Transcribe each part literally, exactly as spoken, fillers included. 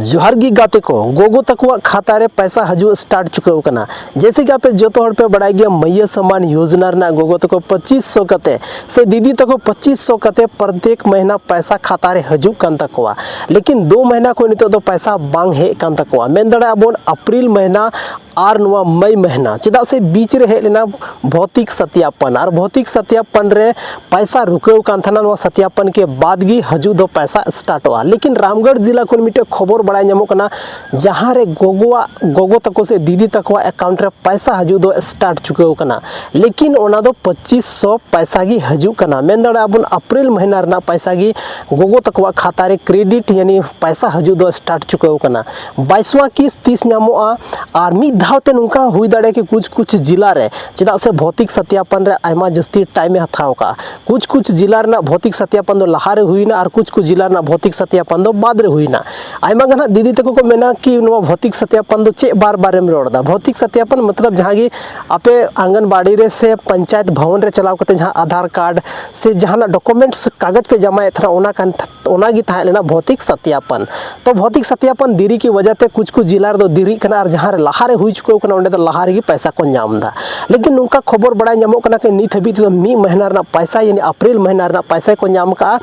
ᱡᱚᱦᱟᱨ ᱜᱮ ᱜᱟᱛᱮ ᱠᱚ, ᱜᱚᱜᱚ ᱛᱟᱠᱚᱣᱟᱜ ᱠᱷᱟᱛᱟ ᱨᱮ ᱯᱟᱭᱥᱟ ᱦᱤᱡᱩᱜ ᱥᱴᱟᱨᱴ ᱪᱩᱠᱟᱹᱣ ᱠᱟᱱᱟ᱾ ᱡᱮᱭᱥᱮ ᱠᱤ ᱟᱯᱮ ᱡᱚᱛᱚ ᱦᱚᱲ ᱯᱮ ᱵᱟᱲᱟᱭ ᱜᱮᱭᱟ, ᱢᱟᱹᱭᱭᱟᱹ ᱥᱚᱢᱟᱱ ᱭᱳᱡᱽᱱᱟ ᱨᱮᱱᱟᱜ ᱜᱚᱜᱚ ᱛᱟᱠᱚ ᱯᱚᱸᱪᱤᱥ ᱥᱚ ᱠᱟᱛᱮ ᱥᱮ ᱫᱤᱫᱤ ᱛᱟᱠᱚ ᱯᱚᱸᱪᱤᱥ ᱥᱚ ᱠᱟᱛᱮ ᱯᱨᱚᱛᱮᱠ ᱢᱟᱹᱦᱱᱟᱹ ᱯᱟᱭᱥᱟ ᱠᱷᱟᱛᱟ ᱨᱮ ᱦᱤᱡᱩᱜ ᱠᱟᱱ ᱛᱟᱠᱚᱣᱟ᱾ ᱞᱮᱠᱤᱱ ᱫᱩ ᱢᱟᱹᱦᱱᱟᱹ ᱠᱷᱚᱱ ᱱᱤᱛᱚᱜ ᱫᱚ ᱯᱟᱭᱥᱟ ᱵᱟᱝ ᱦᱮᱡ ᱠᱟᱱ ᱛᱟᱠᱚᱣᱟ᱾ ᱢᱮᱱ ᱫᱟᱲᱮᱭᱟᱜᱼᱟ ᱵᱚᱱ ᱟᱯᱨᱤᱞ ᱢᱟᱹᱦᱱᱟᱹ ᱟᱨ ᱱᱚᱣᱟ ᱢᱟᱹᱭ ᱢᱟᱹᱦᱱᱟᱹ, ᱪᱮᱫᱟᱜ ᱥᱮ ᱵᱤᱪ ᱨᱮ ᱦᱮᱡ ᱞᱮᱱᱟ ᱵᱷᱚᱛᱤᱠ ᱥᱟᱛᱭᱟᱯᱚᱱ, ᱟᱨ ᱵᱷᱚᱛᱤᱠ ᱥᱟᱛᱭᱟᱯᱚᱱ ᱨᱮ ᱯᱟᱭᱥᱟ ᱨᱩᱠᱟᱹᱣ ᱠᱟᱱ ᱛᱟᱦᱮᱱᱟ᱾ ᱱᱚᱣᱟ ᱥᱟᱛᱭᱟᱯᱚᱱ ᱠᱮ ᱵᱟᱫ ᱜᱮ ᱦᱤᱡᱩᱜ ᱫᱚ ᱯᱟᱭᱥᱟ ᱥᱴᱟᱨᱴᱚᱜᱼᱟ᱾ ᱞᱮᱠᱤᱱ ᱨᱟᱢᱜᱚᱲ ᱡᱤᱞᱟ ᱠᱷᱚᱱ ᱢᱤᱫᱴᱮᱡ ᱠᱷᱚᱵᱚᱨ ᱵᱟᱲᱟᱭ ᱧᱟᱢᱚᱜ ᱠᱟᱱᱟ, ᱡᱟᱦᱟᱸ ᱨᱮ ᱜᱚᱜᱚᱣᱟᱜ, ᱜᱚᱜᱚ ᱛᱟᱠᱚ ᱥᱮ ᱫᱤᱫᱤ ᱛᱟᱠᱚᱣᱟᱜ ᱮᱠᱟᱣᱩᱱᱴ ᱨᱮ ᱯᱟᱭᱥᱟ ᱦᱤᱡᱩᱜ ᱫᱚ ᱥᱴᱟᱨᱴ ᱪᱩᱠᱟᱹᱣ ᱠᱟᱱᱟ, ᱞᱮᱠᱤᱱ ᱚᱱᱟ ᱫᱚ ᱯᱚᱸᱪᱤᱥ ᱥᱚ ᱯᱟᱭᱥᱟ ᱜᱮ ᱦᱤᱡᱩᱜ ᱠᱟᱱᱟ᱾ ᱢᱮᱱ ᱫᱟᱲᱮᱭᱟᱜᱼᱟ ᱵᱚᱱ ᱟᱯᱨᱤᱞ ᱢᱟᱹᱦᱱᱟᱹ ᱨᱮᱱᱟᱜ ᱯᱟᱭᱥᱟ ᱜᱮ ᱜᱚᱜᱚ ᱛᱟᱠᱚᱣᱟᱜ ᱠᱷᱟᱛᱟ ᱨᱮ ᱠᱨᱮᱰᱤᱴ, ᱭᱟᱱᱤ ᱯᱟᱭᱥᱟ ᱦᱤᱡᱩᱜ ᱫᱚ ᱥᱴᱟᱨᱴ ᱪᱩᱠᱟᱹᱣ ᱠᱟᱱᱟ᱾ ᱵᱟᱭᱤᱥᱣᱟ ᱠᱤᱥᱛ ᱛᱤᱥ ᱧᱟᱢᱚᱜᱼᱟ? ᱟᱨ ᱢᱤᱫ ᱫᱷᱟᱣ ᱛᱮ ᱱᱚᱝᱠᱟ ᱦᱚᱸ ᱦᱩᱭ ᱫᱟᱲᱮᱭᱟᱜᱼᱟ ᱠᱤ ᱠᱩᱪ ᱠᱩᱪ ᱡᱤᱞᱟ ᱨᱮ, ᱪᱮᱫᱟᱜ ᱥᱮ ᱵᱷᱚᱛᱤᱠ ᱥᱟᱛᱭᱟᱯᱚᱱ ᱨᱮ ᱟᱭᱢᱟ ᱡᱟᱹᱥᱛᱤ ᱴᱟᱭᱤᱢ ᱮ ᱦᱟᱛᱟᱣ ᱠᱟᱜᱼᱟ᱾ ᱠᱩᱪ ᱠᱩᱪ ᱡᱤᱞᱟ ᱨᱮᱱᱟᱜ ᱵᱷᱚᱛᱤᱠ ᱥᱟᱛᱭᱟᱯᱚᱱ ᱫᱚ ᱞᱟᱦᱟ ᱨᱮ ᱦᱩᱭᱱᱟ ᱟᱨ ᱠᱩᱪ ᱠᱩᱪ ᱡᱤᱞᱟ ᱨᱮᱱᱟᱜ ᱵᱷᱚᱛᱤᱠ ᱥᱟᱛᱭᱟᱯᱚᱱ ᱫᱚ ᱵᱟᱫ ᱨᱮ ᱦᱩᱭᱱᱟ᱾ ᱟᱭᱢᱟ ᱜᱟᱱ ᱦᱟᱸᱜ ᱫᱤᱫᱤ ᱛᱟᱠᱚ ᱠᱚ ᱢᱮᱱᱟ ᱠᱤ ᱱᱚᱣᱟ ᱵᱷᱚᱛᱤᱠ ᱥᱟᱛᱭᱟᱯᱚᱱ ᱫᱚ ᱪᱮᱫ ᱵᱟᱨ ᱵᱟᱨᱮᱢ ᱨᱚᱲ ᱮᱫᱟ? ᱵᱷᱚᱛᱤᱠ ᱥᱟᱛᱭᱟᱯᱚᱱ ᱢᱚᱛᱞᱚᱵ ᱡᱟᱦᱟᱸ ᱜᱮ ᱟᱯᱮ ᱟᱝᱜᱟᱱᱵᱟᱲᱤ ᱨᱮ ᱥᱮ ᱯᱚᱧᱪᱟᱭᱮᱛ ᱵᱷᱚᱵᱚᱱ ᱨᱮ ᱪᱟᱞᱟᱣ ᱠᱟᱛᱮ ᱡᱟᱦᱟᱸ ᱟᱫᱷᱟᱨ ᱠᱟᱨᱰ ᱥᱮ ᱡᱟᱦᱟᱱᱟᱜ ᱰᱚᱠᱩᱢᱮᱱᱴᱥ ᱠᱟᱜᱚᱡᱽ ᱯᱮ ᱡᱟᱢᱟᱭᱮᱫ ᱛᱟᱦᱮᱱᱟ, ᱚᱱᱟ ᱠᱟᱱ, ᱚᱱᱟ ᱜᱮ ᱛᱟᱦᱮᱸ ᱞᱮᱱᱟ ᱵᱷᱚᱛᱤᱠ ᱥᱟᱛᱭᱟᱯᱚᱱ᱾ ᱛᱚ ᱵᱷᱚᱛᱤᱠ ᱥᱟᱛᱭᱟᱯᱚᱱ ᱫᱮᱨᱤ ᱠᱤ ᱣᱟᱡᱟ ᱛᱮ ᱠᱩᱪ ᱠᱩᱪ ᱡᱤᱞᱟ ᱨᱮᱫᱚ ᱫᱮᱨᱤᱜ ᱠᱟᱱᱟ, ᱟᱨ ᱡᱟᱦᱟᱸ ᱨᱮ ᱞᱟᱦᱟ ᱨᱮ ᱦᱩᱭ ᱪᱩᱠᱟᱹᱣ ᱠᱟᱱᱟ ᱚᱸᱰᱮ ᱫᱚ ᱞᱟᱦᱟ ᱨᱮᱜᱮ ᱯᱟᱭᱥᱟ ᱠᱚ ᱧᱟᱢ ᱮᱫᱟ᱾ ᱞᱮᱠᱤᱱ ᱱᱚᱝᱠᱟ ᱠᱷᱚᱵᱚᱨ ᱵᱟᱲᱟᱭ ᱧᱟᱢᱚᱜ ᱠᱟᱱᱟ ᱠᱤ ᱱᱤᱛ ᱦᱟᱹᱵᱤᱡ ᱛᱮᱫᱚ ᱢᱤᱫ ᱢᱟᱹᱦᱱᱟᱹ ᱨᱮᱱᱟᱜ ᱯᱟᱭᱥᱟ, ᱭᱟᱱᱤ ᱟᱯᱨᱤᱞ ᱢᱟᱹᱦᱱᱟᱹ ᱨᱮᱱᱟᱜ ᱯᱟᱭᱥᱟ ᱠᱚ ᱧᱟᱢ ᱠᱟᱜᱼᱟ᱾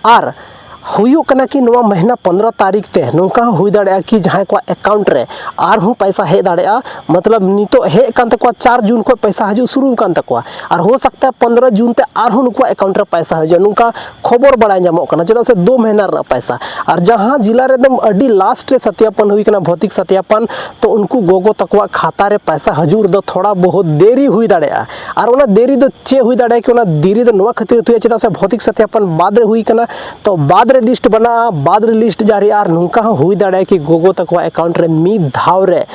ᱟᱨ ᱦᱩᱭᱩᱜ ᱠᱟᱱᱟ ᱠᱤ ᱱᱚᱣᱟ ᱢᱟᱹᱦᱱᱟᱹ ᱯᱚᱱᱫᱽᱨᱚ ᱛᱟᱹᱨᱤᱠᱷ ᱛᱮ ᱱᱚᱝᱠᱟ ᱦᱚᱸ ᱦᱩᱭ ᱫᱟᱲᱮᱭᱟᱜᱼᱟ ᱠᱤ ᱡᱟᱦᱟᱸᱭ ᱠᱚᱣᱟᱜ ᱮᱠᱟᱣᱩᱱᱴ ᱨᱮ ᱟᱨᱦᱚᱸ ᱯᱟᱭᱥᱟ ᱦᱮᱡ ᱫᱟᱲᱮᱭᱟᱜᱼᱟ᱾ ᱢᱚᱛᱞᱚᱵ ᱱᱤᱛᱚᱜ ᱦᱮᱡ ᱠᱟᱱ ᱛᱟᱠᱚᱣᱟ, ᱪᱟᱨ ᱡᱩᱱ ᱠᱷᱚᱱ ᱯᱟᱭᱥᱟ ᱦᱤᱡᱩᱜ ᱥᱩᱨᱩ ᱠᱟᱱ ᱛᱟᱠᱚᱣᱟ, ᱟᱨ ᱦᱳ ᱥᱟᱠᱛᱟ ᱦᱟᱭ ᱯᱚᱱᱫᱽᱨᱚ ᱡᱩᱱ ᱛᱮ ᱟᱨᱦᱚᱸ ᱱᱩᱠᱩᱣᱟᱜ ᱮᱠᱟᱣᱩᱱᱴ ᱨᱮ ᱯᱟᱭᱥᱟ ᱦᱤᱡᱩᱜᱼᱟ᱾ ᱱᱚᱝᱠᱟ ᱠᱷᱚᱵᱚᱨ ᱵᱟᱲᱟᱭ ᱧᱟᱢᱚᱜ ᱠᱟᱱᱟ, ᱪᱮᱫᱟᱜ ᱥᱮ ᱫᱩ ᱢᱟᱹᱦᱱᱟᱹ ᱨᱮᱱᱟᱜ ᱯᱟᱭᱥᱟ᱾ ᱟᱨ ᱡᱟᱦᱟᱸ ᱡᱤᱞᱟ ᱨᱮ ᱮᱠᱫᱚᱢ ᱟᱹᱰᱤ ᱞᱟᱥᱴ ᱨᱮ ᱥᱟᱛᱭᱟᱯᱚᱱ ᱦᱩᱭ ᱠᱟᱱᱟ, ᱵᱷᱚᱛᱤᱠ ᱥᱟᱛᱭᱟᱯᱚᱱ, ᱛᱚ ᱩᱱᱠᱩ ᱜᱚᱜᱚ ᱛᱟᱠᱚᱣᱟᱜ ᱠᱷᱟᱛᱟ ᱨᱮ ᱯᱟᱭᱥᱟ ᱦᱤᱡᱩᱜ ᱨᱮᱫᱚ ᱛᱷᱚᱲᱟ ᱵᱚᱦᱩᱛ ᱫᱮᱨᱤ ᱦᱩᱭ ᱫᱟᱲᱮᱭᱟᱜᱼᱟ᱾ ᱟᱨ ᱚᱱᱟ ᱫᱮᱨᱤ ᱫᱚ ᱪᱮᱫ ᱦᱩᱭ ᱫᱟᱲᱮᱭᱟᱜᱼᱟ ᱠᱤ ᱚᱱᱟ ᱫᱮᱨᱤ ᱫᱚ ᱱᱚᱣᱟ ᱠᱷᱟᱹᱛᱤᱨ ᱛᱮ ᱦᱩᱭᱩᱜᱼᱟ, ᱪᱮᱫᱟᱜ ᱥᱮ ᱵᱷᱚᱛᱤᱠ ᱥᱟᱛᱭᱟᱯᱚᱱ ᱵᱟᱫ ᱨᱮ ᱦᱩᱭ ᱠᱟᱱᱟ, ᱛᱚ ᱵᱟᱫ ᱨᱮ ᱞᱤᱥᱴ ᱵᱮᱱᱟᱜᱼᱟ, ᱵᱟᱫ ᱨᱮ ᱞᱤᱥᱴ ᱡᱟᱹᱨᱤᱜᱼᱟ, ᱟᱨ ᱱᱚᱝᱠᱟ ᱦᱚᱸ ᱦᱩᱭ ᱫᱟᱲᱮᱭᱟᱜᱼᱟ ᱠᱤ ᱜᱚᱜᱚ ᱛᱟᱠᱚᱣᱟᱜ ᱮᱠᱟᱣᱩᱱᱴ ᱨᱮ ᱢᱤᱫ ᱫᱷᱟᱣ ᱨᱮ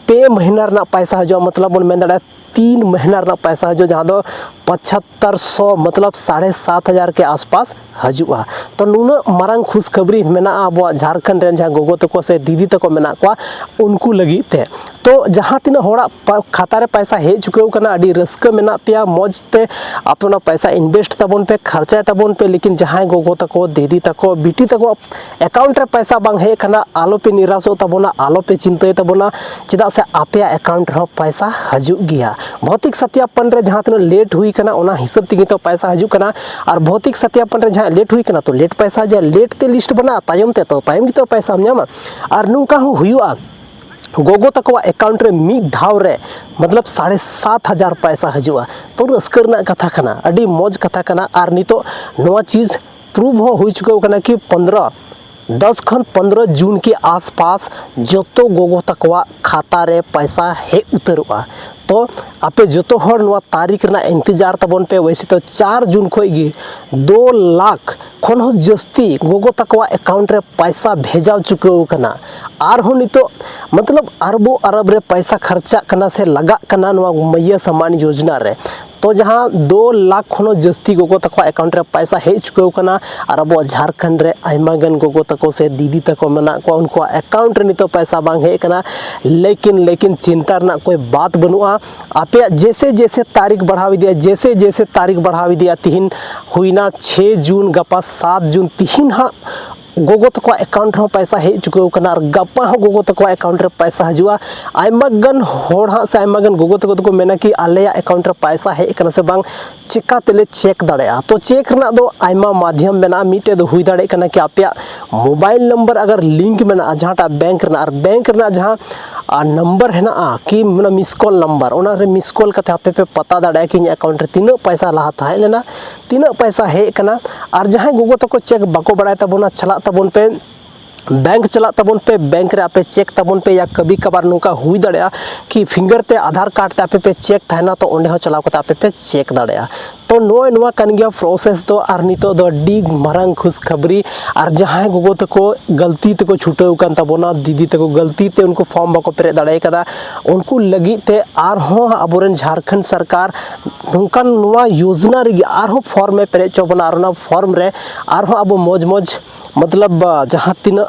ᱯᱮ ᱢᱟᱹᱦᱱᱟᱹ ᱨᱮᱱᱟᱜ ᱯᱟᱭᱥᱟ ᱦᱤᱡᱩᱜᱼᱟ᱾ ᱢᱚᱛᱞᱚᱵ ᱵᱚᱱ ᱢᱮᱱ ᱫᱟᱲᱮᱭᱟᱜᱼᱟ ᱛᱤᱱ ᱢᱟᱹᱦᱱᱟᱹ ᱨᱮᱱᱟᱜ ᱯᱚᱭᱥᱟ ᱦᱤᱡᱩᱜᱼᱟ, ᱡᱟᱦᱟᱸ ᱫᱚ ᱯᱚᱸᱪᱟᱛᱛᱚᱨ ᱥᱚ, ᱢᱚᱛᱞᱚᱵ ᱥᱟᱲᱮ ᱥᱟᱛ ᱦᱟᱡᱟᱨ ᱠᱮ ᱟᱥᱯᱟᱥ ᱦᱤᱡᱩᱜᱼᱟ᱾ ᱛᱚ ᱱᱩᱱᱟᱹᱜ ᱢᱟᱨᱟᱝ ᱠᱷᱩᱥᱠᱷᱟᱵᱽᱨᱤ ᱢᱮᱱᱟᱜᱼᱟ ᱟᱵᱚᱣᱟᱜ ᱡᱷᱟᱲᱠᱷᱚᱸᱰ ᱨᱮᱱ ᱡᱟᱦᱟᱸ ᱜᱚᱜᱚ ᱛᱟᱠᱚ ᱥᱮ ᱫᱤᱫᱤ ᱛᱟᱠᱚ ᱢᱮᱱᱟᱜ ᱠᱚᱣᱟ, ᱩᱱᱠᱩ ᱞᱟᱹᱜᱤᱫ ᱛᱮ᱾ ᱛᱚ ᱡᱟᱦᱟᱸ ᱛᱤᱱᱟᱹᱜ ᱦᱚᱲᱟᱜ ᱯᱟ-, ᱠᱷᱟᱛᱟ ᱨᱮ ᱯᱚᱭᱥᱟ ᱦᱮᱡ ᱪᱩᱠᱟᱹᱣ ᱠᱟᱱᱟ, ᱟᱹᱰᱤ ᱨᱟᱹᱥᱠᱟᱹ ᱢᱮᱱᱟᱜ ᱯᱮᱭᱟ, ᱢᱚᱡᱽ ᱛᱮ ᱟᱯᱮ ᱚᱱᱟ ᱯᱚᱭᱥᱟ invest ᱛᱟᱵᱚᱱ ᱯᱮ, ᱠᱷᱚᱨᱪᱟᱭ ᱛᱟᱵᱚᱱ ᱯᱮ, ᱞᱮᱠᱤᱱ ᱡᱟᱦᱟᱸᱭ ᱜᱚᱜᱚ ᱛᱟᱠᱚ, ᱫᱤᱫᱤ ᱛᱟᱠᱚ, ᱵᱤᱴᱤ ᱛᱟᱠᱚ account ᱨᱮ ᱯᱚᱭᱥᱟ ᱵᱟᱝ ᱦᱮᱡ ᱟᱠᱟᱱᱟ, ᱟᱞᱚᱯᱮ ᱱᱤᱨᱟᱥᱚᱜ ᱛᱟᱵᱚᱱᱟ, ᱟᱞᱚᱯᱮ ᱪᱤᱱᱛᱟᱹᱭ ᱛᱟᱵᱚᱱᱟ, ᱪᱮᱫᱟᱜ ᱥᱮ ᱟᱯᱮᱭᱟᱜ account ᱨᱮᱦᱚᱸ ᱯᱚᱭᱥᱟ ᱦᱤᱡᱩᱜ ᱜᱮᱭᱟ᱾ ᱵᱷᱳᱣᱛᱤᱠ ᱥᱟᱛᱭᱟᱯᱚᱱ ᱨᱮ ᱡᱟᱦᱟᱸ ᱛᱤᱱᱟᱹᱜ late ᱦᱩᱭ ᱠᱟᱱᱟ, ᱚᱱᱟ ᱦᱤᱥᱟᱹᱵ ᱛᱮᱜᱮ ᱛᱚ ᱯᱚᱭᱥᱟ ᱦᱤᱡᱩᱜ ᱠᱟᱱᱟ᱾ ᱟᱨ ᱵᱷᱳᱣᱛᱤᱠ ᱥᱟᱛᱭᱟᱯᱚᱱ ᱨᱮ ᱡᱟᱦᱟᱸ late ᱦᱩᱭ ᱠᱟᱱᱟ, ᱛᱚ late ᱯᱚᱭᱥᱟ ᱦᱤᱡᱩᱜᱼᱟ, late ᱛᱮ list ᱵᱮᱱᱟᱜᱼᱟ, ᱛᱟᱭᱚᱢ ᱛᱮ ᱛᱚ ᱛᱟᱭᱚᱢ ᱜᱮᱛᱚ ᱯᱚᱭᱥᱟᱢ ᱧᱟᱢᱟ᱾ ᱟᱨ ᱱᱚᱝᱠᱟ ᱦᱚᱸ ᱦᱩᱭᱩᱜᱼᱟ, ᱜᱚᱜᱚ ᱛᱟᱠᱚᱣᱟᱜ account ᱨᱮ ᱢᱤᱫ ᱫᱷᱟᱣ ᱨᱮ ᱢᱚᱛᱞᱚᱵ ᱥᱟᱲᱮ ᱥᱟᱛ ᱦᱟᱡᱟᱨ ᱯᱚᱭᱥᱟ ᱦᱤᱡᱩᱜᱼᱟ᱾ ᱛᱚ ᱨᱟᱹᱥᱠᱟᱹ ᱨᱮᱱᱟᱜ ᱠᱟᱛᱷᱟ ᱠᱟᱱᱟ, ᱟᱹᱰᱤ ᱢᱚᱡᱽ ᱠᱟᱛᱷᱟ ᱠᱟᱱᱟ᱾ ᱟᱨ ᱱᱤᱛᱚᱜ ᱱᱚᱣᱟ ᱪᱤᱡᱽ prove ᱦᱚᱸ ᱦᱩᱭ ᱪᱩᱠᱟᱹᱣ ᱠᱟᱱᱟ ᱠᱤ ᱯᱚᱱᱫᱽᱨᱚ, ᱫᱚᱥ ᱠᱷᱚᱱ ᱯᱚᱱᱫᱽᱨᱚ ᱡᱩᱱ ᱠᱮ ᱟᱥᱯᱟᱥ ᱡᱚᱛᱚ ᱜᱚᱜᱚ ᱛᱟᱠᱚᱣᱟᱜ ᱠᱷᱟᱛᱟ ᱨᱮ ᱯᱚᱭᱥᱟ ᱦᱮᱡ ᱩᱛᱟᱹᱨᱚᱜᱼᱟ᱾ ᱛᱚ ᱟᱯᱮ ᱡᱚᱛᱚ ᱦᱚᱲ ᱱᱚᱣᱟ ᱛᱟᱹᱨᱤᱠᱷ ᱨᱮᱱᱟᱜ ᱤᱱᱛᱮᱡᱟᱨ ᱛᱟᱵᱚᱱ ᱯᱮ᱾ ᱣᱮᱥᱮ ᱛᱚ ᱪᱟᱨ ᱡᱩᱱ ᱠᱷᱚᱱ ᱜᱮ ᱫᱩ ᱞᱟᱠᱷ ᱠᱷᱚᱱ ᱦᱚᱸ ᱡᱟᱹᱥᱛᱤ ᱜᱚᱜᱚ ᱛᱟᱠᱚᱣᱟᱜ account ᱨᱮ ᱯᱚᱭᱥᱟ ᱵᱷᱮᱡᱟᱣ ᱪᱩᱠᱟᱹᱣ ᱠᱟᱱᱟ᱾ ᱟᱨᱦᱚᱸ ᱱᱤᱛᱚᱜ ᱢᱚᱛᱞᱚᱵ ᱟᱨᱵᱚ ᱟᱨᱚᱵ ᱨᱮ ᱯᱚᱭᱥᱟ ᱠᱷᱚᱨᱪᱟᱜ ᱠᱟᱱᱟ ᱥᱮ ᱞᱟᱜᱟᱜ ᱠᱟᱱᱟ ᱱᱚᱣᱟ ᱢᱟᱹᱭᱭᱟᱹ ᱥᱟᱢᱟᱱ ᱭᱳᱡᱽᱱᱟ ᱨᱮ᱾ ᱛᱚ ᱡᱟᱦᱟᱸ ᱫᱩ ᱞᱟᱠᱷ ᱠᱷᱚᱱ ᱦᱚᱸ ᱡᱟᱹᱥᱛᱤ ᱜᱚᱜᱚ ᱛᱟᱠᱚᱣᱟᱜ account ᱨᱮ ᱯᱚᱭᱥᱟ ᱦᱮᱡ ᱪᱩᱠᱟᱹᱣ ᱠᱟᱱᱟ, ᱟᱨ ᱟᱵᱚᱣᱟᱜ ᱡᱷᱟᱲᱠᱷᱚᱸᱰ ᱨᱮ ᱟᱭᱢᱟ ᱜᱟᱱ ᱜᱚᱜᱚ ᱛᱟᱠᱚ ᱥᱮ ᱫᱤᱫᱤ ᱛᱟᱠᱚ ᱢᱮᱱᱟᱜ ᱠᱚᱣᱟ, ᱩᱱᱠᱩᱣᱟᱜ account ᱨᱮ ᱱᱤᱛᱚᱜ ᱯᱚᱭᱥᱟ ᱵᱟᱝ ᱦᱮᱡ ᱠᱟᱱᱟ᱾ ᱞᱮᱠᱤᱱ, ᱞᱮᱠᱤᱱ ᱪᱤᱱᱛᱟ ᱨᱮᱱᱟᱜ ᱠᱳᱭ ᱵᱟᱛ ᱵᱟᱹᱱᱩᱜᱼᱟ᱾ ᱟᱯᱮᱭᱟᱜ ᱡᱮᱥᱮ ᱡᱮᱥᱮ ᱛᱟᱹᱨᱤᱠᱷ ᱵᱟᱲᱦᱟᱣ ᱤᱫᱤᱜᱼᱟ, ᱡᱮᱥᱮ ᱡᱮᱥᱮ ᱛᱟᱹᱨᱤᱠᱷ ᱵᱟᱲᱦᱟᱣ ᱤᱫᱤᱜᱼᱟ, ᱛᱤᱦᱤᱧ ᱦᱩᱭᱱᱟ ᱪᱷᱮ ᱡᱩᱱ, ᱜᱟᱯᱟ ᱥᱟᱛ ᱡᱩᱱ, ᱛᱤᱦᱤᱧ ᱦᱟᱸᱜ ᱜᱚᱜᱚ ᱛᱟᱠᱚᱣᱟᱜ account ᱨᱮᱦᱚᱸ ᱯᱚᱭᱥᱟ ᱦᱮᱡ ᱪᱩᱠᱟᱹᱣ ᱠᱟᱱᱟ ᱟᱨ ᱜᱟᱯᱟ ᱦᱚᱸ ᱜᱚᱜᱚ ᱛᱟᱠᱚᱣᱟᱜ account ᱨᱮ ᱯᱚᱭᱥᱟ ᱦᱤᱡᱩᱜᱼᱟ᱾ ᱟᱭᱢᱟ ᱜᱟᱱ ᱦᱚᱲ ᱦᱟᱸᱜ ᱥᱮ ᱟᱭᱢᱟ ᱜᱟᱱ ᱜᱚᱜᱚ ᱛᱟᱠᱚ ᱫᱚᱠᱚ ᱢᱮᱱᱟ ᱠᱤ ᱟᱞᱮᱭᱟᱜ account ᱨᱮ ᱯᱚᱭᱥᱟ ᱦᱮᱡ ᱠᱟᱱᱟ ᱥᱮ ᱵᱟᱝ, ᱪᱮᱠᱟ ᱛᱮᱞᱮ check ᱫᱟᱲᱮᱭᱟᱜᱼᱟ? ᱛᱚ check ᱨᱮᱱᱟᱜ ᱫᱚ ᱟᱭᱢᱟ ᱢᱟᱫᱷᱭᱚᱢ ᱢᱮᱱᱟᱜᱼᱟ᱾ ᱢᱤᱫᱴᱮᱡ ᱫᱚ ᱦᱩᱭ ᱫᱟᱲᱮᱭᱟᱜ ᱠᱟᱱᱟ ᱠᱤ ᱟᱯᱮᱭᱟᱜ mobile number ᱟᱜᱟᱨ link ᱢᱮᱱᱟᱜᱼᱟ ᱡᱟᱦᱟᱸᱴᱟᱜ bank ᱨᱮᱱᱟᱜ, ᱟᱨ bank ᱨᱮᱱᱟᱜ ᱡᱟᱦᱟᱸ, ᱟᱨ, number ᱦᱮᱱᱟᱜᱼᱟ ᱠᱤ ᱢᱟᱱᱮ miss call number, ᱚᱱᱟ ᱨᱮ miss call ᱠᱟᱛᱮ ᱟᱯᱮ ᱯᱮ ᱯᱟᱛᱟ ᱫᱟᱲᱮᱭᱟᱜᱼᱟ ᱠᱤ ᱤᱧᱟᱹᱜ account ᱨᱮ ᱛᱤᱱᱟᱹᱜ ᱯᱚᱭᱥᱟ ᱞᱟᱦᱟ ᱛᱟᱦᱮᱸ ᱞᱮᱱᱟ, ᱛᱤᱱᱟᱹᱜ ᱯᱚᱭᱥᱟ ᱦᱮᱡ ᱠᱟᱱᱟ᱾ ᱟᱨ ᱡᱟᱦᱟᱸᱭ ᱜᱚᱜᱚ ᱛᱟᱠᱚ check ᱵᱟᱠᱚ ᱵᱟᱲᱟᱭ ᱛᱟᱵᱚᱱᱟ, ᱪᱟᱞᱟᱜ ᱛᱟᱵᱚᱱ ᱯᱮ, bank ᱪᱟᱞᱟᱜ ᱛᱟᱵᱚᱱ ᱯᱮ, bank ᱨᱮ ᱟᱯᱮ check ᱛᱟᱵᱚᱱ ᱯᱮ᱾ ᱭᱟ ᱠᱟᱵᱷᱤ ᱠᱟᱵᱷᱟᱨ ᱱᱚᱝᱠᱟ ᱦᱩᱭ ᱫᱟᱲᱮᱭᱟᱜᱼᱟ ᱠᱤ finger ᱛᱮ ᱟᱫᱷᱟᱨ card ᱛᱮ ᱟᱯᱮ ᱯᱮ check ᱛᱟᱦᱮᱱᱟ, ᱛᱚ ᱚᱸᱰᱮ ᱦᱚᱸ ᱪᱟᱞᱟᱣ ᱠᱟᱛᱮ ᱟᱯᱮ ᱯᱮ check ᱫᱟᱲᱮᱭᱟᱜᱼᱟ᱾ ᱛᱚ ᱱᱚᱜᱼᱚᱭ ᱱᱚᱣᱟ ᱠᱟᱱ ᱜᱮᱭᱟ process ᱫᱚ᱾ ᱟᱨ ᱱᱤᱛᱚᱜ ᱫᱚ ᱟᱹᱰᱤ ᱢᱟᱨᱟᱝ ᱠᱷᱩᱥᱠᱷᱟᱵᱽᱨᱤ, ᱟᱨ ᱡᱟᱦᱟᱸᱭ ᱜᱚᱜᱚ ᱛᱟᱠᱚ ᱜᱟᱹᱞᱛᱤ ᱛᱮᱠᱚ ᱪᱷᱩᱴᱟᱹᱣ ᱟᱠᱟᱱ ᱛᱟᱵᱚᱱᱟ, ᱫᱤᱫᱤ ᱛᱟᱠᱚ ᱜᱟᱹᱞᱛᱤ ᱛᱮ ᱩᱱᱠᱩ form ᱵᱟᱠᱚ ᱯᱮᱨᱮᱡ ᱫᱟᱲᱮ ᱠᱟᱫᱟ, ᱩᱱᱠᱩ ᱞᱟᱹᱜᱤᱫ ᱛᱮ ᱟᱨᱦᱚᱸ ᱟᱵᱚᱨᱮᱱ ᱡᱷᱟᱲᱠᱷᱚᱸᱰ ᱥᱚᱨᱠᱟᱨ ᱱᱚᱝᱠᱟᱱ ᱱᱚᱣᱟ ᱭᱳᱡᱽᱱᱟ ᱨᱮᱜᱮ ᱟᱨᱦᱚᱸ form ᱮ ᱯᱮᱨᱮᱡ ᱦᱚᱪᱚ ᱵᱚᱱᱟ᱾ ᱟᱨ ᱚᱱᱟ form ᱨᱮ ᱟᱨᱦᱚᱸ ᱟᱵᱚ ᱢᱚᱡᱽ ᱢᱚᱡᱽ, ᱢᱚᱛᱞᱚᱵ, ᱡᱟᱦᱟᱸ ᱛᱤᱱᱟᱹᱜ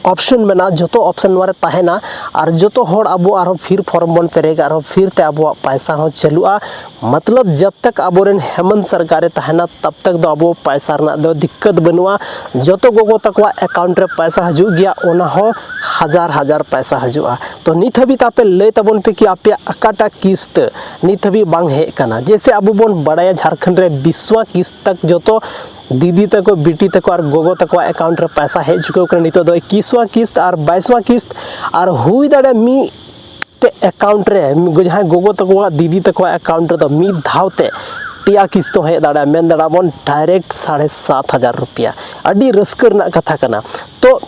option ᱢᱮᱱᱟᱜᱼᱟ, ᱡᱚᱛᱚ option ᱱᱚᱣᱟ ᱨᱮ ᱛᱟᱦᱮᱱᱟ᱾ ᱟᱨ ᱡᱚᱛᱚ ᱦᱚᱲ ᱟᱵᱚ ᱟᱨᱦᱚᱸ ᱯᱷᱤᱨ form ᱵᱚᱱ ᱯᱮᱨᱮᱡᱟ, ᱟᱨᱦᱚᱸ ᱯᱷᱤᱨ ᱛᱮ ᱟᱵᱚᱣᱟᱜ ᱯᱟᱭᱥᱟ ᱦᱚᱸ ᱪᱟᱹᱞᱩᱜᱼᱟ᱾ ᱢᱚᱛᱞᱚᱵ ᱡᱟᱵ ᱛᱟᱠ ᱟᱵᱚᱨᱮᱱ ᱦᱮᱢᱚᱱᱛ ᱥᱚᱨᱠᱟᱨᱮ ᱛᱟᱦᱮᱱᱟ, ᱛᱟᱵ ᱛᱟᱠ ᱫᱚ ᱟᱵᱚ ᱯᱟᱭᱥᱟ ᱨᱮᱱᱟᱜ ᱫᱚ ᱫᱤᱠᱠᱟᱛ ᱵᱟᱹᱱᱩᱜᱼᱟ᱾ ᱡᱚᱛᱚ ᱜᱚᱜᱚ ᱛᱟᱠᱚᱣᱟᱜ account ᱨᱮ ᱯᱟᱭᱥᱟ ᱦᱤᱡᱩᱜ ᱜᱮᱭᱟ, ᱚᱱᱟ ᱦᱚᱸ ᱦᱟᱡᱟᱨ ᱦᱟᱡᱟᱨ ᱯᱟᱭᱥᱟ ᱦᱤᱡᱩᱜᱼᱟ᱾ ᱛᱚ ᱱᱤᱛ ᱦᱟᱹᱵᱤᱡ ᱛᱮ ᱟᱯᱮ ᱞᱟᱹᱭ ᱛᱟᱵᱚᱱ ᱯᱮ ᱠᱤ ᱟᱯᱮᱭᱟᱜ ᱚᱠᱟᱴᱟᱜ ᱠᱤᱥᱛ ᱱᱤᱛ ᱦᱟᱹᱵᱤᱡ ᱵᱟᱝ ᱦᱮᱡ ᱟᱠᱟᱱᱟ? ᱡᱮᱭᱥᱮ ᱟᱵᱚ ᱵᱚᱱ ᱵᱟᱲᱟᱭᱟ ᱡᱷᱟᱲᱠᱷᱚᱸᱰ ᱨᱮ ᱵᱤᱥᱣᱟ ᱠᱤᱥᱛ ᱛᱟᱠ ᱡᱚᱛᱚ ᱫᱤᱫᱤ ᱛᱟᱠᱚ, ᱵᱤᱴᱤ ᱛᱟᱠᱚ ᱟᱨ ᱜᱚᱜᱚ ᱛᱟᱠᱚᱣᱟᱜ account ᱨᱮ ᱯᱟᱭᱥᱟ ᱦᱮᱡ ᱪᱩᱠᱟᱹᱣ ᱠᱟᱱᱟ᱾ ᱱᱤᱛᱚᱜ ᱫᱚ ᱤᱠᱤᱥᱣᱟ ᱠᱤᱥᱛ ᱟᱨ ᱵᱟᱭᱤᱥᱣᱟ ᱠᱤᱥᱛ, ᱟᱨ ᱦᱩᱭ ᱫᱟᱲᱮᱭᱟᱜᱼᱟ ᱢᱤᱫᱴᱮᱡ account ᱨᱮ, ᱡᱟᱦᱟᱸᱭ ᱜᱚᱜᱚ ᱛᱟᱠᱚᱣᱟᱜ, ᱫᱤᱫᱤ ᱛᱟᱠᱚᱣᱟᱜ account ᱨᱮᱫᱚ ᱢᱤᱫ ᱫᱷᱟᱣ ᱛᱮ ᱯᱮᱭᱟ ᱠᱤᱥᱛ ᱦᱚᱸ ᱦᱮᱡ ᱫᱟᱲᱮᱭᱟᱜᱼᱟ, ᱢᱮᱱ ᱫᱟᱲᱮᱭᱟᱜᱼᱟ ᱵᱚᱱ direct ᱥᱟᱲᱮ ᱥᱟᱛ ᱦᱟᱡᱟᱨ ᱨᱩᱯᱤᱭᱟ᱾ ᱟᱹᱰᱤ ᱨᱟᱹᱥᱠᱟᱹ ᱨᱮᱱᱟᱜ ᱠᱟᱛᱷᱟ ᱠᱟᱱᱟ᱾ ᱛᱚ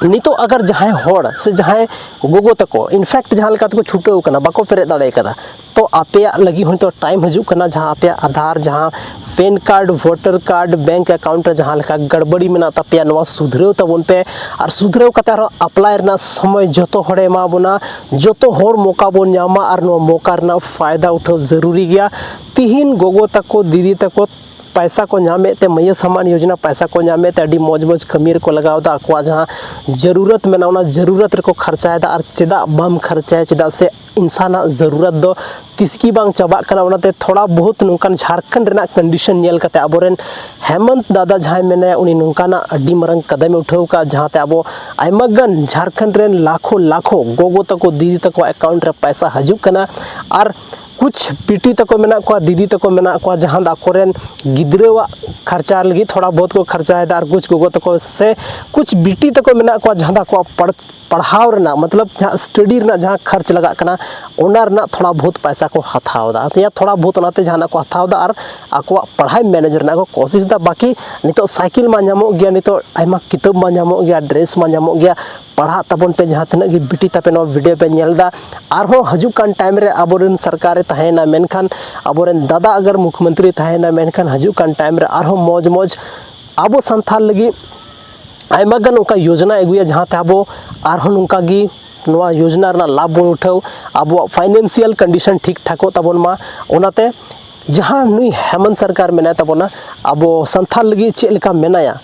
ᱱᱤᱛᱚᱜ ᱟᱜᱟᱨ ᱡᱟᱦᱟᱸᱭ ᱦᱚᱲ ᱥᱮ ᱡᱟᱦᱟᱸᱭ ᱜᱚᱜᱚ ᱛᱟᱠᱚ, in fact ᱡᱟᱦᱟᱸ ᱞᱮᱠᱟ ᱛᱮᱠᱚ ᱪᱷᱩᱴᱟᱹᱣ ᱠᱟᱱᱟ, ᱵᱟᱠᱚ ᱯᱮᱨᱮᱡ ᱫᱟᱲᱮ ᱠᱟᱫᱟ, ᱛᱚ ᱟᱯᱮᱭᱟᱜ ᱞᱟᱹᱜᱤᱫ ᱦᱚᱸ ᱱᱤᱛᱚᱜ time ᱦᱤᱡᱩᱜ ᱠᱟᱱᱟ, ᱡᱟᱦᱟᱸ ᱟᱯᱮᱭᱟᱜ ᱟᱫᱷᱟᱨ, ᱡᱟᱦᱟᱸ PAN card, voter card, bank account ᱨᱮ ᱡᱟᱦᱟᱸ ᱞᱮᱠᱟ ᱜᱟᱲᱵᱟᱲᱤ ᱢᱮᱱᱟᱜ ᱛᱟᱯᱮᱭᱟ, ᱱᱚᱣᱟ ᱥᱩᱫᱷᱨᱟᱹᱣ ᱛᱟᱵᱚᱱ ᱯᱮ᱾ ᱟᱨ ᱥᱩᱫᱷᱨᱟᱹᱣ ᱠᱟᱛᱮ ᱟᱨᱦᱚᱸ apply ᱨᱮᱱᱟᱜ ᱥᱚᱢᱚᱭ ᱡᱚᱛᱚ ᱦᱚᱲᱮ ᱮᱢᱟ ᱵᱚᱱᱟ, ᱡᱚᱛᱚ ᱦᱚᱲ ᱢᱚᱠᱟ ᱵᱚᱱ ᱧᱟᱢᱟ, ᱟᱨ ᱱᱚᱣᱟ ᱢᱚᱠᱟ ᱨᱮᱱᱟᱜ ᱯᱷᱟᱭᱫᱟ ᱩᱴᱷᱟᱹᱣ ᱡᱟᱹᱨᱩᱨᱤ ᱜᱮᱭᱟ᱾ ᱛᱤᱦᱤᱧ ᱜᱚᱜᱚ ᱛᱟᱠᱚ, ᱫᱤᱫᱤ ᱛᱟᱠᱚ ᱯᱟᱭᱥᱟ ᱠᱚ ᱧᱟᱢᱮᱫ ᱛᱮ, ᱢᱟᱹᱭᱟᱹ ᱥᱟᱢᱟᱱ ᱭᱳᱡᱚᱱᱟ ᱯᱟᱭᱥᱟ ᱠᱚ ᱧᱟᱢᱮᱫ ᱛᱮ ᱟᱹᱰᱤ ᱢᱚᱡᱽ ᱢᱚᱡᱽ ᱠᱟᱹᱢᱤ ᱨᱮᱠᱚ ᱞᱟᱜᱟᱣ ᱮᱫᱟ, ᱟᱠᱚᱣᱟᱜ ᱡᱟᱦᱟᱸ ᱡᱟᱹᱨᱩᱨᱟᱛ ᱢᱮᱱᱟᱜᱼᱟ ᱚᱱᱟ ᱡᱟᱹᱨᱩᱨᱟᱛ ᱨᱮᱠᱚ ᱠᱷᱚᱨᱪᱟᱭᱮᱫᱟ᱾ ᱟᱨ ᱪᱮᱫᱟᱜ ᱵᱟᱢ ᱠᱷᱚᱨᱪᱟᱭᱟ? ᱪᱮᱫᱟᱜ ᱥᱮ ᱤᱱᱥᱟᱱᱟᱜ ᱡᱟᱹᱨᱩᱨᱟᱛ ᱫᱚ ᱛᱤᱥ ᱜᱮ ᱵᱟᱝ ᱪᱟᱵᱟᱜ ᱠᱟᱱᱟ᱾ ᱚᱱᱟᱛᱮ ᱛᱷᱚᱲᱟ ᱵᱚᱦᱩᱛ ᱱᱚᱝᱠᱟᱱ ᱡᱷᱟᱲᱠᱷᱚᱸᱰ ᱨᱮᱱᱟᱜ condition ᱧᱮᱞ ᱠᱟᱛᱮ ᱟᱵᱚᱨᱮᱱ ᱦᱮᱢᱚᱱᱛ ᱫᱟᱫᱟ ᱡᱟᱦᱟᱸᱭ ᱢᱮᱱᱟᱭᱟ, ᱩᱱᱤ ᱱᱚᱝᱠᱟᱱᱟᱜ ᱟᱹᱰᱤ ᱢᱟᱨᱟᱝ ᱠᱟᱫᱟᱢᱮ ᱩᱴᱷᱟᱹᱣ ᱠᱟᱜᱼᱟ, ᱡᱟᱦᱟᱸᱛᱮ ᱟᱵᱚ ᱟᱭᱢᱟ ᱜᱟᱱ ᱡᱷᱟᱲᱠᱷᱚᱸᱰ ᱨᱮᱱ ᱞᱟᱠᱷᱚ ᱞᱟᱠᱷᱚ ᱜᱚᱜᱚ ᱛᱟᱠᱚ, ᱫᱤᱫᱤ ᱛᱟᱠᱚᱣᱟᱜ account ᱨᱮ ᱯᱟᱭᱥᱟ ᱦᱤᱡᱩᱜ ᱠᱟᱱᱟ᱾ ᱟᱨ ᱠᱩᱪ ᱵᱤᱴᱤ ᱛᱟᱠᱚ ᱢᱮᱱᱟᱜ ᱠᱚᱣᱟ, ᱫᱤᱫᱤ ᱛᱟᱠᱚ ᱢᱮᱱᱟᱜ ᱠᱚᱣᱟ, ᱡᱟᱦᱟᱸ ᱫᱚ ᱟᱠᱚᱨᱮᱱ ᱜᱤᱫᱽᱨᱟᱹᱣᱟᱜ ᱠᱷᱚᱨᱪᱟ ᱞᱟᱹᱜᱤᱫ ᱛᱷᱚᱲᱟ ᱵᱚᱦᱩᱛ ᱠᱚ ᱠᱷᱚᱨᱪᱟᱭᱮᱫᱟ᱾ ᱟᱨ ᱠᱩᱪ ᱜᱚᱜᱚ ᱛᱟᱠᱚ ᱥᱮ ᱠᱩᱪ ᱵᱤᱴᱤ ᱛᱟᱠᱚ ᱢᱮᱱᱟᱜ ᱠᱚᱣᱟ, ᱡᱟᱦᱟᱸ ᱫᱚ ᱟᱠᱚᱣᱟᱜ ᱯᱟᱲ- ᱯᱟᱲᱦᱟᱣ ᱨᱮᱱᱟᱜ, ᱢᱚᱛᱞᱚᱵ ᱡᱟᱦᱟᱸ study ᱨᱮᱱᱟᱜ ᱡᱟᱦᱟᱸ ᱠᱷᱚᱨᱪ ᱞᱟᱜᱟᱜ ᱠᱟᱱᱟ, ᱚᱱᱟ ᱨᱮᱱᱟᱜ ᱛᱷᱚᱲᱟ ᱵᱚᱦᱩᱛ ᱯᱟᱭᱥᱟ ᱠᱚ ᱦᱟᱛᱟᱣ ᱮᱫᱟ᱾ ᱛᱚ ᱭᱟ, ᱛᱷᱚᱲᱟ ᱵᱚᱦᱩᱛ ᱚᱱᱟᱛᱮ ᱡᱟᱦᱟᱱᱟᱜ ᱠᱚ ᱦᱟᱛᱟᱣ ᱮᱫᱟ ᱟᱨ ᱟᱠᱚᱣᱟᱜ ᱯᱟᱲᱦᱟᱣ manage ᱨᱮᱱᱟᱜ ᱠᱚ ᱠᱳᱥᱤᱥ ᱮᱫᱟ᱾ ᱵᱟᱠᱤ ᱱᱤᱛᱚᱜ ᱥᱟᱭᱠᱮᱞ ᱢᱟ ᱧᱟᱢᱚᱜ ᱜᱮᱭᱟ, ᱱᱤᱛᱚᱜ ᱟᱭᱢᱟ ᱠᱤᱛᱟᱹᱵ ᱢᱟ ᱧᱟᱢᱚᱜ ᱜᱮᱭᱟ, dress ᱢᱟ ᱧᱟᱢᱚᱜ ᱜᱮᱭᱟ, ᱯᱟᱲᱦᱟᱜ ᱛᱟᱵᱚᱱ ᱯᱮ, ᱡᱟᱦᱟᱸ ᱛᱤᱱᱟᱹᱜ ᱜᱮ ᱵᱤᱴᱤ ᱛᱟᱯᱮ ᱱᱚᱣᱟ ᱵᱷᱤᱰᱤᱭᱳ ᱯᱮ ᱧᱮᱞ ᱮᱫᱟ᱾ ᱟᱨᱦᱚᱸ ᱦᱤᱡᱩᱜ ᱠᱟᱱ ᱴᱟᱭᱤᱢ ᱨᱮ ᱟᱵᱚᱨᱮᱱ ᱥᱚᱨᱠᱟᱨᱮ ᱛᱟᱦᱮᱸᱭᱮᱱᱟ, ᱢᱮᱱᱠᱷᱟᱱ ᱟᱵᱚᱨᱮᱱ ᱫᱟᱫᱟ ᱟᱜᱟᱨ ᱢᱩᱠᱷᱭᱚᱢᱚᱱᱛᱨᱤ ᱛᱟᱦᱮᱸᱭᱮᱱᱟ, ᱢᱮᱱᱠᱷᱟᱱ ᱦᱤᱡᱩᱜ ᱠᱟᱱ ᱴᱟᱭᱤᱢ ᱨᱮ ᱟᱨᱦᱚᱸ ᱢᱚᱡᱽ ᱢᱚᱡᱽ ᱟᱵᱚ ᱥᱟᱱᱛᱟᱲ ᱞᱟᱹᱜᱤᱫ ᱟᱭᱢᱟ ᱜᱟᱱ ᱚᱱᱠᱟ ᱭᱳᱡᱽᱱᱟ ᱟᱹᱜᱩᱭᱟ, ᱡᱟᱦᱟᱸᱛᱮ ᱟᱵᱚ ᱟᱨᱦᱚᱸ ᱱᱚᱝᱠᱟ ᱜᱮ ᱱᱚᱣᱟ ᱭᱳᱡᱽᱱᱟ ᱨᱮᱱᱟᱜ ᱞᱟᱵᱷ ᱵᱚᱱ ᱩᱴᱷᱟᱹᱣ, ᱟᱵᱚᱣᱟᱜ ᱯᱷᱟᱭᱱᱮᱱᱥᱤᱭᱟᱞ ᱠᱚᱱᱰᱤᱥᱚᱱ ᱴᱷᱤᱠ ᱴᱷᱟᱠᱚᱜ ᱛᱟᱵᱚᱱ ᱢᱟ᱾ ᱚᱱᱟᱛᱮ ᱡᱟᱦᱟᱸ ᱱᱩᱭ ᱦᱮᱢᱚᱱᱛ ᱥᱚᱨᱠᱟᱨ ᱢᱮᱱᱟᱭ ᱛᱟᱵᱚᱱᱟ, ᱟᱵᱚ ᱥᱟᱱᱛᱟᱲ ᱞᱟᱹᱜᱤᱫ ᱪᱮᱫ ᱞᱮᱠᱟ ᱢᱮᱱᱟᱭᱟ,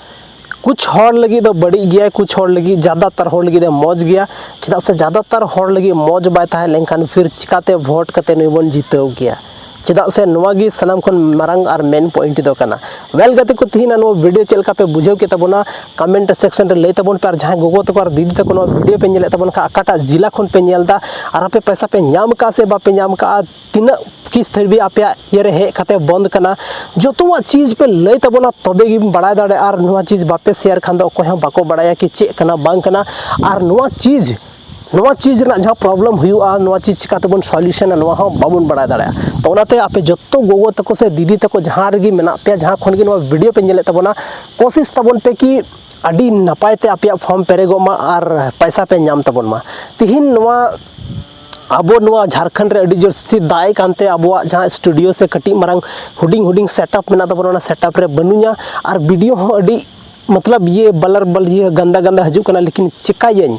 ᱠᱩᱪ ᱦᱚᱲ ᱞᱟᱹᱜᱤᱫ ᱫᱚ ᱵᱟᱹᱲᱤᱡ ᱜᱮᱭᱟᱭ, ᱠᱩᱪ ᱦᱚᱲ ᱞᱟᱹᱜᱤᱫ, ᱡᱟᱫᱟᱛᱟᱨ ᱦᱚᱲ ᱞᱟᱹᱜᱤᱫ ᱫᱚ ᱢᱚᱡᱽ ᱜᱮᱭᱟ᱾ ᱪᱮᱫᱟᱜ ᱥᱮ ᱡᱟᱫᱟᱛᱟᱨ ᱦᱚᱲ ᱞᱟᱹᱜᱤᱫ ᱢᱚᱡᱽ ᱵᱟᱭ ᱛᱟᱦᱮᱸ ᱞᱮᱱᱠᱷᱟᱱ ᱯᱷᱤᱨ ᱪᱤᱠᱟᱛᱮ ᱵᱷᱳᱴ ᱠᱟᱛᱮ ᱱᱩᱭ ᱵᱚᱱ ᱡᱤᱛᱟᱹᱣ ᱠᱮᱭᱟ? ᱪᱮᱫᱟᱜ ᱥᱮ ᱱᱚᱣᱟ ᱜᱮ ᱥᱟᱱᱟᱢ ᱠᱷᱚᱱ ᱢᱟᱨᱟᱝ ᱟᱨ ᱢᱮᱱ ᱯᱚᱭᱮᱱᱴ ᱫᱚ ᱠᱟᱱᱟ᱾ ᱳᱭᱮᱞ ᱜᱟᱛᱮ ᱠᱚ, ᱛᱤᱦᱤᱧ ᱱᱚᱣᱟ ᱵᱷᱤᱰᱤᱭᱳ ᱪᱮᱫ ᱞᱮᱠᱟ ᱯᱮ ᱵᱩᱡᱷᱟᱹᱣ ᱠᱮᱫ ᱛᱟᱵᱚᱱᱟ, ᱠᱚᱢᱮᱱᱴ ᱥᱮᱠᱥᱚᱱ ᱨᱮ ᱞᱟᱹᱭ ᱛᱟᱵᱚᱱ ᱯᱮ᱾ ᱟᱨ ᱡᱟᱦᱟᱸᱭ ᱜᱚᱜᱚ ᱛᱟᱠᱚ ᱟᱨ ᱫᱤᱫᱤ ᱛᱟᱠᱚ ᱱᱚᱣᱟ ᱵᱷᱤᱰᱤᱭᱳ ᱯᱮ ᱧᱮᱞᱮᱫ ᱛᱟᱵᱚᱱ ᱠᱷᱟᱱ, ᱚᱠᱟᱴᱟᱜ ᱡᱮᱞᱟ ᱠᱷᱚᱱ ᱯᱮ ᱧᱮᱞ ᱮᱫᱟ ᱟᱨ ᱟᱯᱮ ᱯᱚᱭᱥᱟ ᱯᱮ ᱧᱟᱢ ᱠᱟᱜᱼᱟ ᱥᱮ ᱵᱟᱯᱮ ᱧᱟᱢ ᱠᱟᱜᱼᱟ, ᱛᱤᱱᱟᱹᱜ ᱠᱤᱥ ᱫᱷᱟᱹᱵᱤᱡ ᱟᱯᱮᱭᱟᱜ ᱤᱭᱟᱹ ᱨᱮ ᱦᱮᱡ ᱠᱟᱛᱮ ᱵᱚᱱᱫ ᱠᱟᱱᱟ, ᱡᱚᱛᱚᱣᱟᱜ ᱪᱤᱡᱽ ᱯᱮ ᱞᱟᱹᱭ ᱛᱟᱵᱚᱱᱟ, ᱛᱚᱵᱮ ᱜᱮᱢ ᱵᱟᱲᱟᱭ ᱫᱟᱲᱮᱭᱟᱜᱼᱟ᱾ ᱟᱨ ᱱᱚᱣᱟ ᱪᱤᱡᱽ ᱵᱟᱯᱮ ᱥᱮᱭᱟᱨ ᱠᱷᱟᱱ ᱫᱚ ᱚᱠᱚᱭ ᱦᱚᱸ ᱵᱟᱠᱚ ᱵᱟᱲᱟᱭᱟ ᱠᱤ ᱪᱮᱫ ᱠᱟᱱᱟ ᱵᱟᱝ ᱠᱟᱱᱟ᱾ ᱟᱨ ᱱᱚᱣᱟ ᱪᱤᱡᱽ, ᱱᱚᱣᱟ ᱪᱤᱡᱽ ᱨᱮᱱᱟᱜ ᱡᱟᱦᱟᱸ ᱯᱨᱚᱵᱞᱮᱢ ᱦᱩᱭᱩᱜᱼᱟ, ᱱᱚᱣᱟ ᱪᱤᱡᱽ ᱪᱤᱠᱟᱹ ᱛᱮᱵᱚᱱ ᱥᱚᱞᱤᱭᱩᱥᱚᱱᱟ, ᱱᱚᱣᱟ ᱦᱚᱸ ᱵᱟᱵᱚᱱ ᱵᱟᱲᱟᱭ ᱫᱟᱲᱮᱭᱟᱜᱼᱟ᱾ ᱛᱚ ᱚᱱᱟᱛᱮ ᱟᱯᱮ ᱡᱚᱛᱚ ᱜᱚᱜᱚ ᱛᱟᱠᱚ ᱥᱮ ᱫᱤᱫᱤ ᱛᱟᱠᱚ ᱡᱟᱦᱟᱸ ᱨᱮᱜᱮ ᱢᱮᱱᱟᱜ ᱯᱮᱭᱟ, ᱡᱟᱦᱟᱸ ᱠᱷᱚᱱ ᱜᱮ ᱱᱚᱣᱟ ᱵᱷᱤᱰᱤᱭᱳ ᱯᱮ ᱧᱮᱞᱮᱫ ᱛᱟᱵᱚᱱᱟ, ᱠᱳᱥᱤᱥ ᱛᱟᱵᱚᱱ ᱯᱮ ᱠᱤ ᱟᱹᱰᱤ ᱱᱟᱯᱟᱭ ᱛᱮ ᱟᱯᱮᱭᱟᱜ ᱯᱷᱚᱨᱢ ᱯᱮᱨᱮᱡᱚᱜ ᱢᱟ ᱟᱨ ᱯᱚᱭᱥᱟ ᱯᱮ ᱧᱟᱢ ᱛᱟᱵᱚᱱ ᱢᱟ᱾ ᱛᱤᱦᱤᱧ ᱱᱚᱣᱟ ᱟᱵᱚ ᱱᱚᱣᱟ ᱡᱷᱟᱲᱠᱷᱚᱸᱰ ᱨᱮ ᱟᱹᱰᱤ ᱡᱟᱹᱥᱛᱤ ᱫᱟᱜ ᱮᱫ ᱠᱟᱱᱛᱮ ᱟᱵᱚᱣᱟᱜ ᱡᱟᱦᱟᱸ ᱥᱴᱩᱰᱤᱭᱳ ᱥᱮ ᱠᱟᱹᱴᱤᱡ ᱢᱟᱨᱟᱝ ᱦᱩᱰᱤᱧ ᱦᱩᱰᱤᱧ ᱥᱮᱴᱟᱯ ᱢᱮᱱᱟᱜ ᱛᱟᱵᱚᱱᱟ, ᱚᱱᱟ ᱥᱮᱴᱟᱯ ᱨᱮ ᱵᱟᱹᱱᱩᱧᱟ᱾ ᱟᱨ ᱵᱷᱤᱰᱤᱭᱳ ᱦᱚᱸ ᱟᱹᱰᱤ ᱢᱚᱛᱞᱚᱵ ᱤᱭᱟᱹ ᱵᱟᱞᱟᱨ ᱵᱟᱞ ᱤᱭᱟᱹ ᱜᱟᱱᱫᱟ ᱜᱟᱱᱫᱟ ᱦᱤᱡᱩᱜ ᱠᱟᱱᱟ, ᱞᱮᱠᱤᱱ ᱪᱮᱠᱟᱭᱟᱹᱧ,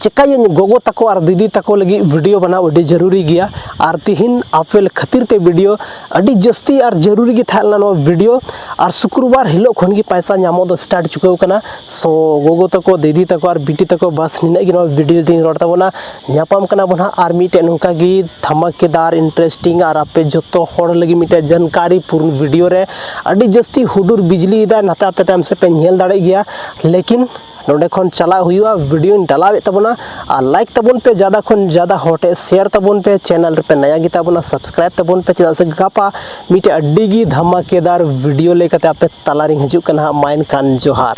ᱪᱮᱠᱟᱭᱟᱹᱧ, ᱜᱚᱜᱚ ᱛᱟᱠᱚ ᱟᱨ ᱫᱤᱫᱤ ᱛᱟᱠᱚ ᱞᱟᱹᱜᱤᱫ ᱵᱷᱤᱰᱤᱭᱳ ᱵᱮᱱᱟᱣ ᱟᱹᱰᱤ ᱡᱟᱹᱨᱩᱨᱤ ᱜᱮᱭᱟ᱾ ᱟᱨ ᱛᱤᱦᱤᱧ ᱟᱯᱮ ᱠᱷᱟᱹᱛᱤᱨ ᱛᱮ ᱵᱷᱤᱰᱤᱭᱳ ᱟᱹᱰᱤ ᱡᱟᱹᱥᱛᱤ ᱟᱨ ᱡᱟᱹᱨᱩᱨᱤ ᱜᱮ ᱛᱟᱦᱮᱸ ᱞᱮᱱᱟ ᱱᱚᱣᱟ ᱵᱷᱤᱰᱤᱭᱳ᱾ ᱟᱨ ᱥᱩᱠᱨᱵᱟᱨ ᱦᱤᱞᱳᱜ ᱠᱷᱚᱱ ᱜᱮ ᱯᱚᱭᱥᱟ ᱧᱟᱢᱚᱜ ᱫᱚ ᱥᱴᱟᱨᱴ ᱪᱩᱠᱟᱹᱣ ᱠᱟᱱᱟ᱾ ᱥᱳ ᱜᱚᱜᱚ ᱛᱟᱠᱚ, ᱫᱤᱫᱤ ᱛᱟᱠᱚ ᱟᱨ ᱵᱤᱴᱤ ᱛᱟᱠᱚ, ᱵᱟᱥ ᱱᱤᱱᱟᱹᱜ ᱜᱮ ᱱᱚᱣᱟ ᱵᱷᱤᱰᱤᱭᱳ ᱨᱮᱫᱚᱧ ᱨᱚᱲ ᱛᱟᱵᱚᱱᱟ᱾ ᱧᱟᱯᱟᱢ ᱠᱟᱱᱟ ᱵᱚᱱ ᱦᱟᱸᱜ ᱟᱨ ᱢᱤᱫᱴᱮᱡ ᱱᱚᱝᱠᱟ ᱜᱮ ᱫᱷᱟᱢᱟᱠᱮᱫᱟᱨ, ᱤᱱᱴᱟᱨᱮᱥᱴᱤᱝ ᱟᱨ ᱟᱯᱮ ᱡᱚᱛᱚ ᱦᱚᱲ ᱞᱟᱹᱜᱤᱫ ᱢᱤᱫᱴᱮᱡ ᱡᱟᱱᱠᱟᱨᱤ ᱯᱩᱨᱱ ᱵᱷᱤᱰᱤᱭᱳ ᱨᱮ᱾ ᱟᱹᱰᱤ ᱡᱟᱹᱥᱛᱤ ᱦᱩᱰᱩᱨ ᱵᱤᱡᱽᱞᱤᱭᱮᱫᱟᱭ, ᱱᱟᱛᱮ ᱟᱯᱮ ᱛᱟᱭᱚᱢ ᱥᱮᱫ ᱯᱮ ᱧᱮᱞ ᱫᱟᱲᱮᱭᱟᱜ ᱜᱮᱭᱟ, ᱞᱮᱠᱤᱱ ᱱᱚᱸᱰᱮ ᱠᱷᱚᱱ ᱪᱟᱞᱟᱜ ᱦᱩᱭᱩᱜᱼᱟ᱾ ᱵᱷᱤᱰᱤᱭᱳᱧ ᱰᱟᱞᱟᱣᱮᱫ ᱛᱟᱵᱚᱱᱟ ᱟᱨ ᱞᱟᱭᱤᱠ ᱛᱟᱵᱚᱱ ᱯᱮ, ᱡᱟᱫᱟ ᱠᱷᱚᱱ ᱡᱟᱫᱟ ᱦᱚᱲ ᱴᱷᱮᱡ ᱥᱮᱭᱟᱨ ᱛᱟᱵᱚᱱ ᱯᱮ, ᱪᱮᱱᱮᱞ ᱨᱮᱯᱮ ᱱᱟᱭᱟ ᱜᱮᱛᱟ ᱵᱚᱱᱟ ᱥᱟᱵᱥᱠᱨᱟᱭᱤᱵ ᱛᱟᱵᱚᱱ ᱯᱮ, ᱪᱮᱫᱟᱜ ᱥᱮ ᱜᱟᱯᱟ ᱢᱤᱫᱴᱮᱡ ᱟᱹᱰᱤ ᱜᱮ ᱫᱷᱟᱢᱟᱠᱮᱫᱟᱨ ᱵᱷᱤᱰᱤᱭᱳ ᱞᱟᱹᱭ ᱠᱟᱛᱮ ᱟᱯᱮ ᱛᱟᱞᱟᱨᱤᱧ ᱦᱤᱡᱩᱜ ᱠᱟᱱᱟ ᱦᱟᱸᱜ᱾ ᱢᱟ ᱮᱱᱠᱷᱟᱱ ᱡᱚᱦᱟᱨ᱾